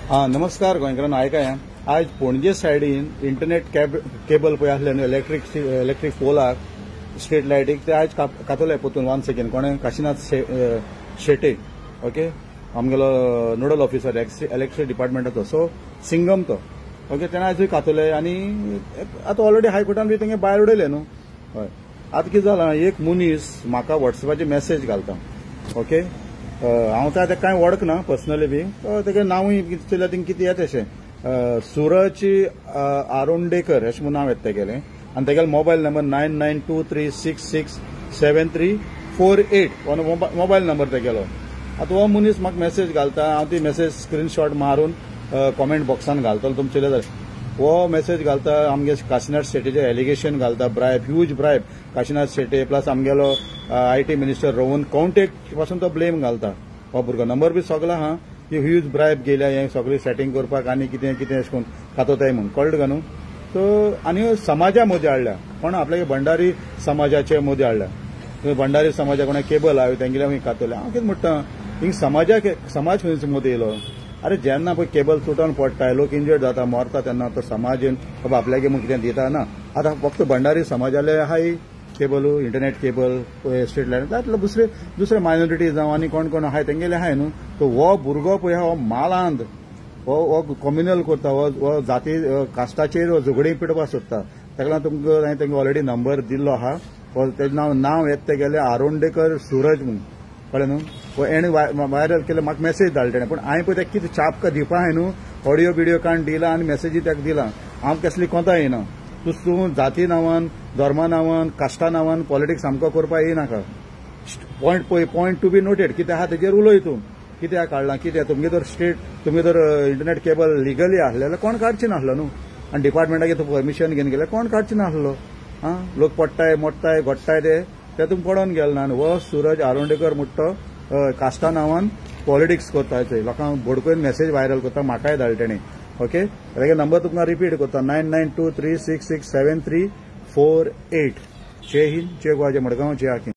हां नमस्कार गोंयकारांनो, आयकाय आज पणजे सायडीन इंटरनेट केबल पळय आसले न्हू इलेक्ट्रीक पोलाक स्ट्रीट लायटीक ते आयज कातोले पोतून 1 सेकेंड कोणे काशीनाथ शेटे, ओके, आमगेलो नोडल ऑफिसर इलेक्ट्रीक डिपार्टमेंटाचो, सो सिंगम तो, ओके, तेणें आयजूय कातोले आनी आतां ऑलरेडी हायकोर्टान बी तेंगे भायर उडयले न्हू. हय, आतां कितें जालां, एक मनीस म्हाका वॉट्सएपाचेर मॅसेज घालता, ओके, हांव तर आतां कांय वळखना पर्सनली बी, तेगे नांवूय कितें चोयल्यार तिंगा कितें येता अशें, सूरज आरोंडेकर अशें म्हूण नांव येता तेगेलें आनी तेगेलो मोबायल नंबर 9923667348 हो मोबायल नंबर तेगेलो. आतां हो मनीस म्हाका मॅसेज घालता, हांव ती मॅसेज स्क्रीनशॉट मारून कॉमेंट बॉक्सान घालतलो, तुमचें चोयल्यार जालें. हो मॅसेज घालता आमगे काशीनाथ शेटेचें एलिगेशन घालता, bribe, huge bribe Kashinath Shetye plus आमगेलो IT minister Rohan Khaunte पासून तो ब्लेम घालता. हो भुरगो नंबर बी सगलो आहा की ह्यूज ब्रायब गेल्या हें सगळें सेटींग करपाक आनी कितें कितें अशें करून कातोताय म्हूण, कळ्ळें तुका न्हू. सो आनी समाजा मदीं हाडल्या कोण, आपल्यागे भंडारी समाजाचे मदीं हाडल्या, भंडारी समाजा कोणा केबल आहा तेंगेल्या खंय कातोल्या. हांव कितें म्हणटा, हिंग समाजाक समाज खंयचो मदीं येयलो. अरे जेन्ना पळय केबल तुटोन पडटा, लोक इंजर्ड जाता, मरता, तेन्ना तो समाजेन बाबा आपल्यागे म्हूण कितें दिता ना. आतां फक्त भंडारी समाजाले आहाय cable, internet cable, street light, जातलो दुसरे दुसरे मायनॉरिटी जावं आनी कोण कोण आहाय तेंगेले आहाय न्हू. तो हो भुरगो पळय हो मालांत हो हो कम्युनल करता, हो जाती कास्टाचेर झगडीं पेटोवपाक सोदता. ताका लागून तुमकां हांवें तेंका ऑलरेडी नंबर दिल्लो आहा, तेजें नांव नांव येता तेगेलें आरोंडेकर सूरज म्हूण, कळ्ळें न्हू. हेणें व्हायरल केलें, म्हाका मॅसेज धाडले तेणें, पूण हांवें पळय तेका कितें छापका दिवपा आहाय न्हू, ऑडियो बिडियो काडून दिला आनी मॅसेजी ताका दिला. हांव कसली कोंता येयना, तूं जाती नांवान, धर्मा नांवान, कास्टा नांवान पॉलिटिक्स सामको करपाक येयनाका. पॉयंट पळय, पॉयंट टू बी नोटेड, कितें आहा तेजेर उलय तूं, कित्याक काडलां कितें. तुमगे जर स्टेट, तुमगे जर इंटरनेट केबल लिगली आसलें जाल्यार कोण काडचे नासलो न्हू, आनी डिपार्टमेंटाक तूं परमिशन घेवन गेल्यार कोण काडचे नासलो. आं, लोक पडटाय, मोडटाय, घोडटाय, ते तुमकां पडोन गेले ना. आनी हो सूरज आरोंडेकर म्हणटा तो कास्टा नांवान पॉलिटिक्स करता, लोकांक भडकोवन मॅसेज व्हायरल करता, म्हाकाय धाडले तेणें. ओके, तेगे नंबर तुमकां रिपीट करता, 9923667348. जय हिंद, जय गोवा, जय मडगांव, जय आकिन.